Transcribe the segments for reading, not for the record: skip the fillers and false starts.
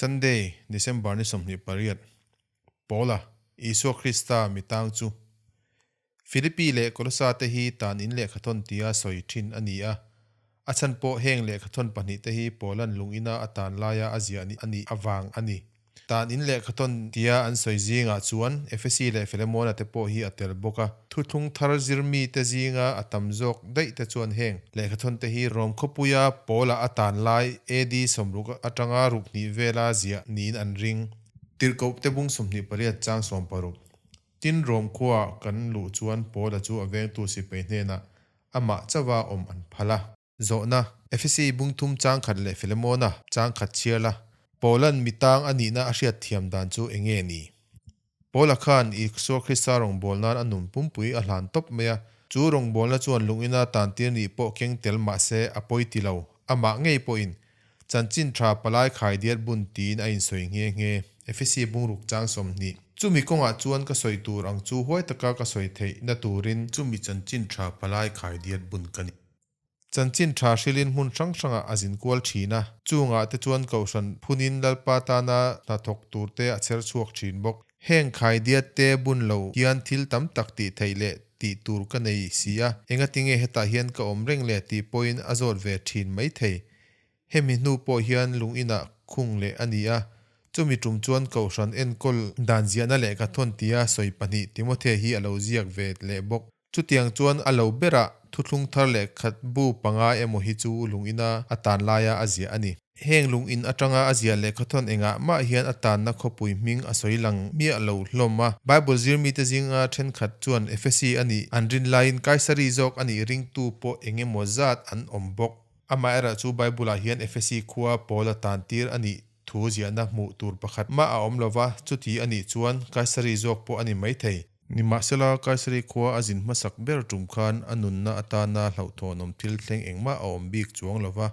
Sunday, December ni 28, Paula, Isua Krista mi tang chu Philippi leh Kolosa te hi tan in lehkhathawn tia sawi thin a ni a. A chhan pawh heng lehkhathawn pahnih te hi Paula'n lung ina a tan laia a ziah a nih avang a ni. Tan in lehkhathawn tia an sawi zingah chuan Efesi leh Filemona te pawh hi a tel bawk a. Thuthlung thar zirmite zinga a tam zawk daih te chuan heng lehkhathawn te hi Rom khawpuia Paula a tan lai AD 60 atanga ruk hnih vela ziah niin an ring. Tirhkoh te bung 28 chang 60. Tin, Rom khuaah kan luh chuan Paula chu a vengtu sipai hnenah amah chauha awm an phal a. Zawhna, Efesi bungthum chang khat leh Filemona chang khat chhiar la, Paula'n mi tang a nihna a hriat thiam dan chu eng nge ni? Paula khan Isua Krista rawngbâwl nan a nun pumpui a hlan tawp mai a, chu rawngbâwlna chuan lungina tantir nih pawh keng tel mah se a pawi ti lo, amah ngei pawhin chanchin tha palai khai diat bun tiin a insawi nghe nghe. Efesi bungruk chang 20. Chumi kawngah chuan ka sawi tur ang chu huai taka ka sawi theihna turin chumi chanchin tha palai khai diat bun ka ni. Chanchin tha hrilhin hmun hrang hrangah a zin kual thin a, chungah te chuan Kohhran phunin Lalpa tana hnathawk tur te a chher chhuak thin bawk. Heng khaidiat te bun lo hian thil tam tak tih theih leh tih tur ka nei si a, engatinge hetah hian ka awm reng le tih pawhin a zawt ve thin mai thei. Hemi hnu pawh hian lung inah khung leh a ni a, chumi tum chuan Kohhran enkawl dan ziahna leh ka thawn tia sawi pahnih Timothea hi a lo ziak ve leh bawk. Chutiang chuan a lo berah thuthlung thar leh khat bu panga emaw hi chu lung ina a tan laia a ziah a ni. Heng lung in atanga a ziah leh khawthawn engah mah hian a tanna khawpui hming a sawi lang miah lo hlawm a. Bible zirmite zinga thenkhat chuan Efesi a nih an rin laiin Kaisari zawk a nih ringtu pawh eng emaw zat an awm bawk. Amaherawh chu Bible-ah hian Efesi khua Paul a tantir a nih thu ziahna hmuh tur pakhat mah a awm lova, chuti a nih chuan Kaisari zawk pawh a ni maithei. Nimahsela, Kaisari khua a zin hmasak ber tum khan a nunna atana hlauhthawnawm thil thleng engmah a awm bik chuang lova.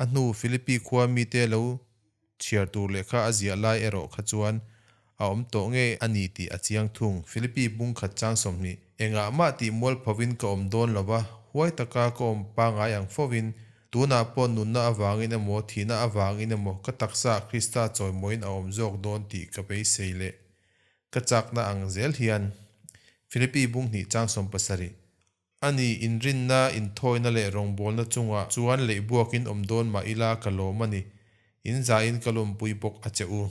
A hnu Philippi khua mite lo chhiar tur lehkha a ziah lai erawh kha chuan a awm tawh ngei a ni tih a chiang thung. Philippi bung khat chang 20. Engah mah tih mual phovin ka awm dawn lova, huai taka ka awm pangai ang fovin, tunah pawh nunna avangin emaw thihna avangin emaw ka taksaah Krista chawimawiin a awm zawk dawn tih ka beisei leh Ka chakna ang zel hian Philippi bung hnih chang 70 a ni, inrinna, inthawina leh rawngbawlna chungah chuan leihbuakin awm dawn mah ila ka lawm a ni, in zain ka lawmpui bawk a che u.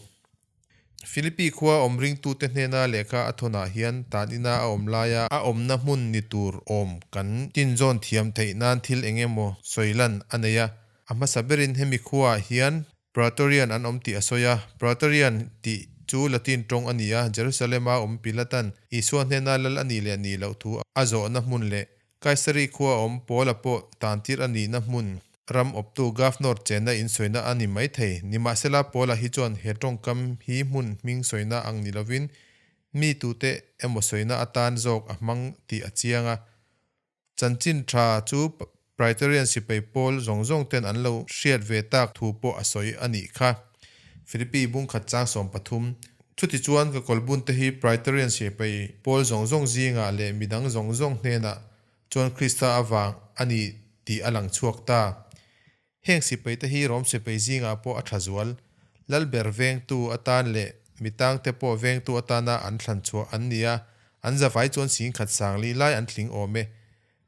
Philippi khua awm ringtute hnena lehkha a thawnah hian tan ina a awm laia a awmna hmun ni tur awm kan tinzawn thiam theih nan thil eng emaw sawi lan a nei a. A hmasa berin hemi khuaah hian Praetorian an awm tih a sawi a. Praetorian tih chu Latin tawng a ni a, Jerusalem-a awm Pilatan Isua hnena lal a nih leh nih loh thu a zawhna hmun leh Kaisari khua awm Paula pawh tantir a nihna hmun ram awptu Governor chenna insawina a ni maithei. Nimahsela, Paula hi chuan he tawngkam hi hmun hming sawina ang ni lovin mi tute emaw sawina atan zawk a hmang tih a chiang a. Chanchin tha chu Praetorian sipai pawl zawng zawng ten an lo hriat ve tak thu pawh a sawi a nih kha. Philippi bung khat chang 13. Chuti chuan ka kawlbun te hi Praetorian sipai pawl zawng zawng zingah leh midang zawng zawng hnenah chuan Krista avang a ni tih a lang chhuak ta. Heng sipai te hi Rom sipai zingah pawh a tha zual. Lalber vengtu atan leh mitangte pawh vengtu atana an thlan chhuah an ni a, an zavai chuan singkhat sang li lai an tling awm e.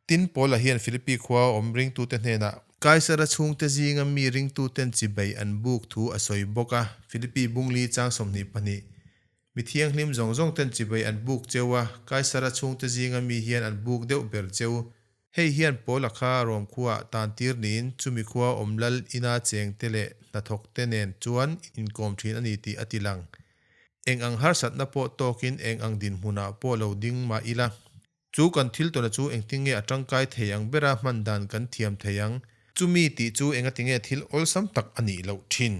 Tin, Paula hian Philippi khua awm ringtute hnenah Kaisara chhungte zinga mi ringtuten chibei an buk thu a sawi bawk a, Philippi bungli chang 22. Mi thianghlim zawng zawng ten chibei an buk cheu a, Kaisara chhungte zinga mi hian an buk deuh ber cheu. Hei hian Paula kha Rom khuaah tantir niin chumi khua awm lal ina chengte leh hnathawkte nen chuan inkawm thin a ni tih a ti lang. Eng ang harsatna pawh tawkin eng ang dinhmunah pawh lo ding mah ila, chu kan thil tawna chu engtinge a tangkai thei ang bera hman dan kan thiam thei ang. Chumi tih chu engatinge thil awlsam tak a nih loh thin.